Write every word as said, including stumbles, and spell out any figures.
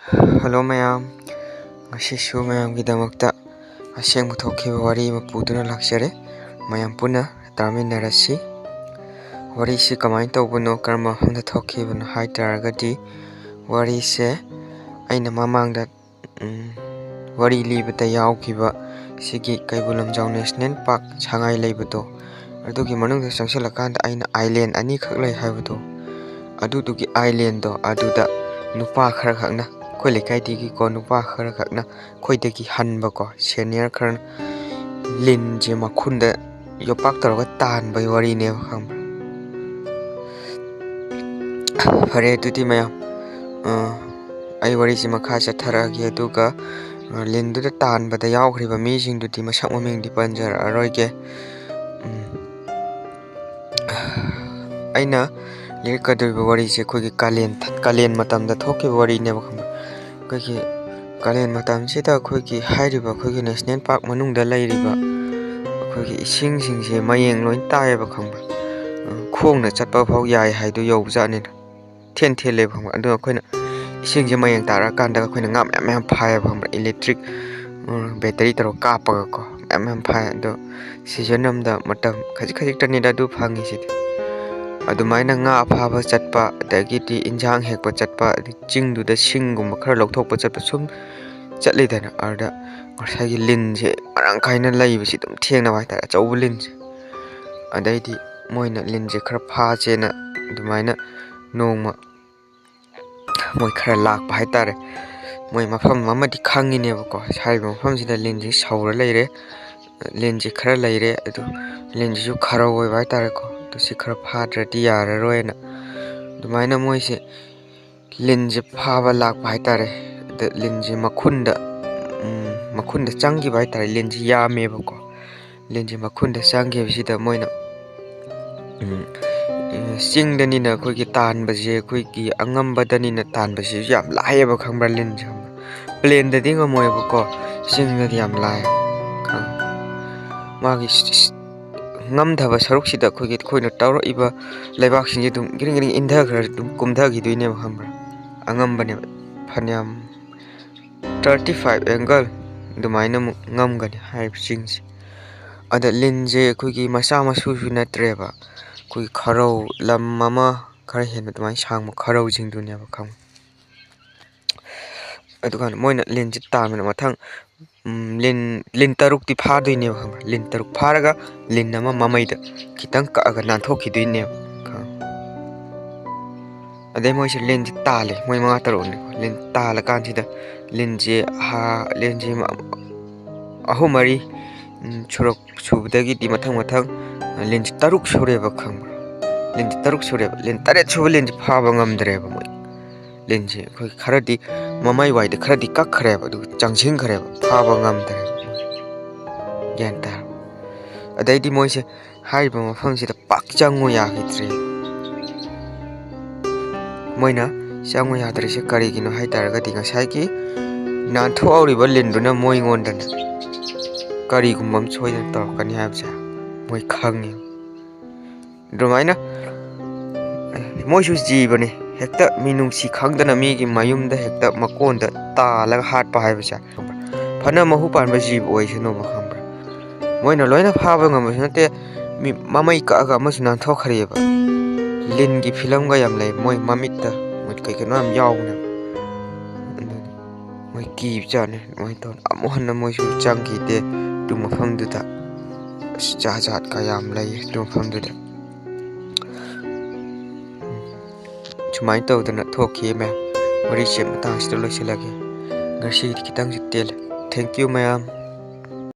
Hello ꯃꯌꯥꯝ, ꯉꯁꯤꯁꯨ ꯃꯌꯥꯝꯒꯤꯗꯃꯛꯇ ꯑꯁꯦꯡꯕ ꯊꯣꯛꯈꯤꯕ ꯋꯥꯔꯤ ꯑꯃ ꯄꯨꯗꯨꯅ ꯂꯥꯛꯆꯔꯦ꯫ ꯃꯌꯥꯝ ꯄꯨꯟꯅ ꯇꯥꯃꯤꯟꯅꯔꯁꯤ꯫ ꯋꯥꯔꯤꯁꯤ ꯀꯃꯥꯏꯅ ꯇꯧꯕꯅꯣ, ꯀꯔꯝꯕ ꯃꯐꯝꯗ ꯊꯣꯛꯈꯤꯕꯅꯣ ꯍꯥꯏ ꯇꯥꯔꯒꯗꯤ, ꯋꯥꯔꯤꯁꯦ ꯑꯩꯅ ꯃꯃꯥꯡꯗ ꯎꯝ, ꯋꯥꯔꯤ ꯂꯤꯕꯗ ꯌꯥꯎꯈꯤꯕ ꯁꯤꯒꯤ ꯀꯩꯕꯨꯜ ꯂꯝꯖꯥꯎ ꯅꯦꯁꯅꯦꯜ ꯄꯥꯔꯛ ꯁꯉꯥꯏ ꯂꯩꯕꯗꯣ, ꯑꯗꯨꯒꯤ ꯃꯅꯨꯡꯗ ꯆꯪꯁꯤꯜꯂꯀꯥꯟꯗ ꯑꯩꯅ ꯑꯥꯏꯂꯦꯟ ꯑꯅꯤꯈꯛ ꯂꯩ ꯍꯥꯏꯕꯗꯣ, ꯑꯗꯨꯗꯨꯒꯤ ꯑꯥꯏꯂꯦꯟꯗꯣ ꯑꯗꯨꯗ ꯅꯨꯄꯥ ꯈꯔ ꯈꯛꯅ, ꯑꯩꯈꯣꯏ ꯂꯩꯀꯥꯏꯗꯒꯤꯀꯣ, ꯅꯨꯄꯥ ꯈꯔ ꯈꯛꯅ ꯑꯩꯈꯣꯏꯗꯒꯤ ꯍꯟꯕꯀꯣ, ꯁꯦꯅꯤꯌꯔ ꯈꯔꯅ ꯂꯤꯟꯁꯦ ꯃꯈꯨꯟꯗ ꯌꯣꯄꯥꯛ ꯇꯧꯔꯒ ꯇꯥꯟꯕꯒꯤ ꯋꯥꯔꯤꯅꯦꯕ, ꯈꯪꯕ꯭ꯔꯥ? ꯐꯔꯦ, ꯑꯗꯨꯗꯤ ꯃꯌꯥꯝ, ꯑ, ꯑꯩ ꯋꯥꯔꯤꯁꯤ ꯃꯈꯥ ꯆꯠꯊꯔꯛꯑꯒꯦ, ꯑꯗꯨꯒ, ꯑ, ꯂꯤꯟꯗꯨꯗ ꯇꯥꯟꯕꯗ ꯌꯥꯎꯈ꯭ꯔꯤꯕ ꯃꯤꯁꯤꯡꯗꯨꯗꯤ ꯃꯁꯛ ꯃꯃꯤꯡꯗꯤ ꯄꯟꯖꯔꯛꯑꯔꯣꯏꯒꯦ꯫ ꯎꯝ꯫ ꯑꯩꯅ ꯂꯤꯔꯛꯀꯗꯧꯔꯤꯕ ꯋꯥꯔꯤꯁꯦ ꯑꯩꯈꯣꯏꯒꯤ ꯀꯥꯂꯦꯟ ꯊ-, ꯀꯥꯂꯦꯟ ꯃꯇꯝꯗ ꯊꯣꯛꯈꯤꯕ ꯋꯥꯔꯤꯅꯦꯕ, ꯈꯪꯕ꯭ꯔꯥ? ꯑꯩꯈꯣꯏꯒꯤ ꯀꯥꯂꯦꯟ ꯃꯇꯝꯁꯤꯗ ꯑꯩꯈꯣꯏꯒꯤ ꯍꯥꯏꯔꯤꯕ ꯑꯩꯈꯣꯏꯒꯤ ꯅꯦꯁꯅꯦꯜ ꯄꯥꯔꯛ ꯃꯅꯨꯡꯗ ꯂꯩꯔꯤꯕ ꯑꯩꯈꯣꯏꯒꯤ ꯏꯁꯤꯡꯁꯤꯡꯁꯦ ꯃꯌꯦꯡ ꯂꯣꯏ ꯇꯥꯏꯌꯦꯕ, ꯈꯪꯕ꯭ꯔꯥ? ꯑ, ꯈꯣꯡꯅ ꯆꯠꯄ ꯐꯥꯎ ꯌꯥꯏ ꯍꯥꯏꯗꯣ ꯌꯧꯕꯖꯥꯠꯅꯤꯗ꯫ ꯊꯦꯟ ꯊꯦꯜꯂꯦꯕ, ꯈꯪꯕ꯭ꯔꯥ? ꯑꯗꯨꯅ ꯑꯩꯈꯣꯏꯅ ꯏꯁꯤꯡꯁꯦ ꯃꯌꯦꯡ ꯇꯥꯔꯛꯑꯀꯥꯟꯗ ꯑꯩꯈꯣꯏꯅ ꯉꯥ ꯃꯌꯥꯝ ꯃꯌꯥꯝ ꯐꯥꯏꯌꯦꯕ, ꯈꯪꯕ꯭ꯔꯥ? ꯏꯂꯦꯛꯇ꯭ꯔꯤꯛ, ꯎꯝ, ꯕꯦꯇꯔꯤ ꯇꯧꯔꯒ ꯀꯥꯞꯄꯒꯀꯣ, ꯃꯌꯥꯝ ꯃꯌꯥꯝ ꯐꯥꯏ꯫ ꯑꯗꯣ ꯁꯤꯖꯟ ꯑꯃꯗ ꯃꯇꯝ ꯈꯖꯤꯛ ꯈꯖꯤꯛꯇꯅꯤꯗ ꯑꯗꯨ ꯐꯪꯉꯤꯁꯤꯗꯤ꯫ ꯑꯗꯨꯃꯥꯏꯅ ꯉꯥ ꯐꯥꯕ ꯆꯠꯄ, ꯑꯗꯒꯤꯗꯤ ꯏꯟꯖꯥꯡ ꯍꯦꯛꯄ ꯆꯠꯄ, ꯑꯗꯩ ꯆꯤꯡꯗꯨꯗ ꯁꯤꯡꯒꯨꯝꯕ ꯈꯔ ꯂꯧꯊꯣꯛꯄ ꯆꯠꯄ, ꯁꯨꯝ ꯆꯠꯂꯤꯗꯅ꯫ ꯑꯗꯨꯗ ꯉꯁꯥꯏꯒꯤ ꯂꯤꯟꯁꯦ ꯃꯔꯥꯡ ꯀꯥꯏꯅ ꯂꯩꯕꯁꯤ ꯑꯗꯨꯝ ꯊꯦꯡꯅꯕ ꯍꯥꯏꯇꯥꯔꯦ, ꯑꯆꯧꯕ ꯂꯤꯟꯁꯦ꯫ ꯑꯗꯩꯗꯤ ꯃꯣꯏꯅ ꯂꯤꯟꯁꯦ ꯈꯔ ꯐꯥꯁꯦꯅ ꯑꯗꯨꯃꯥꯏꯅ ꯅꯣꯡꯃ ꯃꯣꯏ ꯈꯔ ꯂꯥꯛꯄ ꯍꯥꯏꯇꯥꯔꯦ꯫ ꯃꯣꯏ ꯃꯐꯝ ꯑꯃꯗꯤ ꯈꯪꯉꯤꯅꯦꯕꯀꯣ, ꯍꯥꯏꯔꯤꯕ ꯃꯐꯝꯁꯤꯗ ꯂꯤꯟꯁꯤ ꯁꯧꯔ ꯂꯩꯔꯦ, ꯂꯤꯟꯁꯤ ꯈꯔ ꯂꯩꯔꯦ, ꯑꯗꯨ ꯂꯤꯟꯁꯤꯁꯨ ꯈꯔ ꯑꯣꯏꯕ ꯍꯥꯏꯇꯥꯔꯦꯀꯣ, ꯑꯗꯨ ꯁꯤ ꯈꯔ ꯐꯥꯗ꯭ꯔꯗꯤ ꯌꯥꯔꯔꯣꯏꯅ ꯑꯗꯨꯃꯥꯏꯅ ꯃꯣꯏꯁꯦ ꯂꯤꯟꯁꯦ ꯐꯥꯕ ꯂꯥꯛꯄ ꯍꯥꯏꯇꯥꯔꯦ꯫ ꯑꯗ ꯂꯤꯟꯁꯦ ꯃꯈꯨꯟꯗ, ꯎꯝ, ꯃꯈꯨꯟꯗ ꯆꯪꯈꯤꯕ ꯍꯥꯏꯇꯥꯔꯦ꯫ ꯂꯤꯟꯁꯤ ꯌꯥꯝꯃꯦꯕꯀꯣ꯫ ꯂꯤꯟꯁꯦ ꯃꯈꯨꯟꯗ ꯆꯪꯈꯤꯕꯁꯤꯗ ꯃꯣꯏꯅ, ꯎꯝ, ꯎꯝ, ꯆꯤꯡꯗꯅꯤꯅ ꯑꯩꯈꯣꯏꯒꯤ ꯇꯥꯟꯕꯁꯦ, ꯑꯩꯈꯣꯏꯒꯤ ꯑꯉꯝꯕꯗꯅꯤꯅ ꯇꯥꯟꯕꯁꯤꯁꯨ ꯌꯥꯝ ꯂꯥꯏꯌꯦꯕ, ꯈꯪꯕ꯭ꯔꯥ? ꯂꯤꯟꯁꯦ, ꯈꯪꯕ꯭ꯔꯥ? ꯄ꯭ꯂꯦꯟꯗꯗꯤ ꯉꯝꯃꯣꯏꯕꯀꯣ, ꯆꯤꯡꯗꯗꯤ ꯌꯥꯝ ꯂꯥꯏ, ꯈꯪꯕ꯭ꯔꯥ? ꯃꯥꯒꯤ ꯁ-, ꯁ-, ꯉꯝꯗꯕ ꯁꯔꯨꯛꯁꯤꯗ ꯑꯩꯈꯣꯏꯒꯤ, ꯑꯩꯈꯣꯏꯅ ꯇꯧꯔꯛꯏꯕ ꯂꯩꯕꯥꯛꯁꯤꯡꯁꯦ ꯑꯗꯨꯝ ꯒ꯭ꯔꯤꯡ ꯒ꯭ꯔꯤꯡ ꯏꯟꯊꯈ꯭ꯔ ꯑꯗꯨꯝ ꯀꯨꯝꯊꯈꯤꯗꯣꯏꯅꯦꯕ, ꯈꯪꯕ꯭ꯔꯥ? ꯑꯉꯝꯕꯅꯦꯕ꯫ ꯐꯅꯌꯥꯝ ꯊꯥꯔꯇꯤ ꯐꯥꯏꯚ ꯑꯦꯡꯒꯜ ꯑꯗꯨꯃꯥꯏꯅ ꯑꯃꯨꯛ ꯉꯝꯒꯅꯤ ꯍꯥꯏꯔꯤꯕ ꯆꯤꯡꯁꯦ꯫ ꯑꯗ ꯂꯤꯟꯁꯦ ꯑꯩꯈꯣꯏꯒꯤ ꯃꯆꯥ ꯃꯁꯨꯁꯨ ꯅꯠꯇ꯭ꯔꯦꯕ, ꯑꯩꯈꯣꯏꯒꯤ ꯈꯔꯧ, ꯂꯝ ꯑꯃ ꯈꯔ ꯍꯦꯟꯅ ꯑꯗꯨꯃꯥꯏꯅ ꯁꯥꯡꯕ ꯈꯔꯧꯁꯤꯡꯗꯨꯅꯦꯕ, ꯈꯪꯕ꯭ꯔꯥ? ꯑꯗꯨꯀꯥꯟꯗ ꯃꯣꯏꯅ ꯂꯤꯟꯁꯦ ꯇꯥꯟꯕꯗ ꯃꯊꯪ, ꯎꯝ, ꯂꯤꯟ, ꯂꯤꯟ ꯇꯔꯨꯛꯇꯤ ꯐꯥꯗꯣꯏꯅꯦꯕ, ꯈꯪꯕ꯭ꯔꯥ? ꯂꯤꯟ ꯇꯔꯨꯛ ꯐꯥꯔꯒ ꯂꯤꯟ ꯑꯃ ꯃꯃꯩꯗ ꯈꯤꯇꯪ ꯀꯛꯑꯒ ꯅꯥꯟꯊꯣꯛꯈꯤꯗꯣꯏꯅꯦꯕ, ꯈꯪꯉꯕ? ꯑꯗꯩ ꯃꯣꯏꯁꯦ ꯂꯤꯟꯁꯦ ꯇꯥꯜꯂꯦ, ꯃꯣꯏ ꯃꯉꯥ ꯇꯔꯨꯛꯅꯦꯀꯣ꯫ ꯂꯤꯟ ꯇꯥꯜꯂꯀꯥꯟꯁꯤꯗ ꯂꯤꯟꯁꯦ ꯍꯥ-, ꯂꯤꯟꯁꯦ ꯃ-, ꯑꯍꯨꯝ ꯃꯔꯤ, ꯎꯝ, ꯁꯨꯔꯛ-, ꯁꯨꯕꯗꯒꯤꯗꯤ ꯃꯊꯪ ꯃꯊꯪ ꯂꯤꯟꯁꯦ ꯇꯔꯨꯛ ꯁꯨꯔꯦꯕ, ꯈꯪꯕ꯭ꯔꯥ? ꯂꯤꯟꯁꯦ ꯇꯔꯨꯛ ꯁꯨꯔꯦꯕ, ꯂꯤꯟ ꯇꯔꯦꯠ ꯁꯨꯕ ꯂꯤꯟꯁꯦ ꯐꯥꯕ ꯉꯝꯗ꯭ꯔꯦꯕ ꯃꯣꯏ꯫ ꯂꯤꯟꯁꯦ ꯑꯩꯈꯣꯏ ꯈꯔꯗꯤ ꯃꯃꯩ ꯋꯥꯏꯗ ꯈꯔꯗꯤ ꯀꯛꯈ꯭ꯔꯦꯕ, ꯑꯗꯨꯒ ꯆꯪꯁꯤꯟꯈ꯭ꯔꯦꯕ, ꯐꯥꯕ ꯉꯝꯗ꯭ꯔꯦꯕ ꯃꯣꯏ꯫ ꯒ꯭ꯌꯥꯟ ꯇꯥꯔꯕ? ꯑꯗꯩꯗꯤ ꯃꯣꯏꯁꯦ ꯍꯥꯏꯔꯤꯕ ꯃꯐꯝꯁꯤꯗ ꯄꯥꯛ ꯆꯪꯉꯨ ꯌꯥꯈꯤꯗ꯭ꯔꯦ꯫ ꯃꯣꯏꯅ ꯆꯪꯉꯨ ꯌꯥꯗ꯭ꯔꯤꯁꯦ ꯀꯔꯤꯒꯤꯅꯣ ꯍꯥꯏ ꯇꯥꯔꯒꯗꯤ, ꯉꯁꯥꯏꯒꯤ ꯅꯥꯟꯊꯣꯛꯍꯧꯔꯤꯕ ꯂꯤꯟꯗꯨꯅ ꯃꯣꯏꯉꯣꯟꯗꯅꯦ ꯀꯔꯤꯒꯨꯝꯕ ꯑꯃ ꯁꯣꯏꯗꯅ ꯇꯧꯔꯛꯀꯅꯤ ꯍꯥꯏꯕꯁꯦ ꯃꯣꯏ ꯈꯪꯉꯤ꯫ ꯑꯗꯨꯃꯥꯏꯅ ꯃꯣꯏꯁꯨ ꯖꯤꯕꯅꯤ, ꯍꯦꯛꯇ ꯃꯤꯅꯨꯡꯁꯤ ꯈꯪꯗꯅ ꯃꯤꯒꯤ ꯃꯌꯨꯝꯗ ꯍꯦꯛꯇ ꯃꯀꯣꯟꯗ ꯇꯥꯜꯂꯒ ꯍꯥꯠꯄ ꯍꯥꯏꯕꯁꯦ, ꯈꯪꯕ꯭ꯔꯥ? ꯐꯅ ꯃꯍꯨ ꯄꯥꯟꯕ ꯖꯤꯕ ꯑꯣꯏꯁꯅꯨꯕ, ꯈꯪꯕ꯭ꯔꯥ? ꯃꯣꯏꯅ ꯂꯣꯏꯅ ꯐꯥꯕ ꯉꯝꯕꯁꯨ ꯅꯠꯇꯦ, ꯃꯤ ꯃꯃꯩ ꯀꯛꯑꯒ ꯑꯃꯁꯨ ꯅꯥꯟꯊꯣꯛꯈ꯭ꯔꯦꯕ꯫ ꯂꯤꯟꯒꯤ ꯐꯤꯂꯝꯒ ꯌꯥꯝ ꯂꯩ, ꯃꯣꯏ ꯃꯃꯤꯠꯇ ꯃꯣꯏ ꯀꯩ ꯀꯩꯅꯣ ꯌꯥꯝ ꯌꯥꯎꯕꯅꯦ꯫ ꯑꯗꯨꯅꯤ ꯃꯣꯏ ꯀꯤꯕꯖꯥꯠꯅꯤ꯫ ꯑꯗꯨꯃꯥꯏꯅ ꯇꯧꯗꯅ ꯑꯃꯨꯛ ꯍꯟꯅ ꯃꯣꯏꯁꯨ ꯆꯪꯈꯤꯗꯦ ꯑꯗꯨ ꯃꯐꯝꯗꯨꯗ꯫ ꯑꯁ, ꯖꯥꯠ ꯖꯥꯠꯀ ꯌꯥꯝ ꯂꯩ ꯑꯗꯨ ꯃꯐꯝꯗꯨꯗ꯫ ꯁꯨꯃꯥꯏꯅ ꯇꯧꯗꯅ ꯊꯣꯛꯈꯤ ꯃꯌꯥꯝ꯫ ꯋꯥꯔꯤꯁꯦ ꯃꯇꯥꯡꯁꯤꯗ ꯂꯣꯏꯁꯤꯜꯂꯒꯦ꯫ ꯉꯁꯤꯒꯤꯗꯤ ꯈꯤꯇꯪꯁꯨ ꯇꯦꯜꯂꯦ꯫ Thank you ꯃꯌꯥꯝ꯫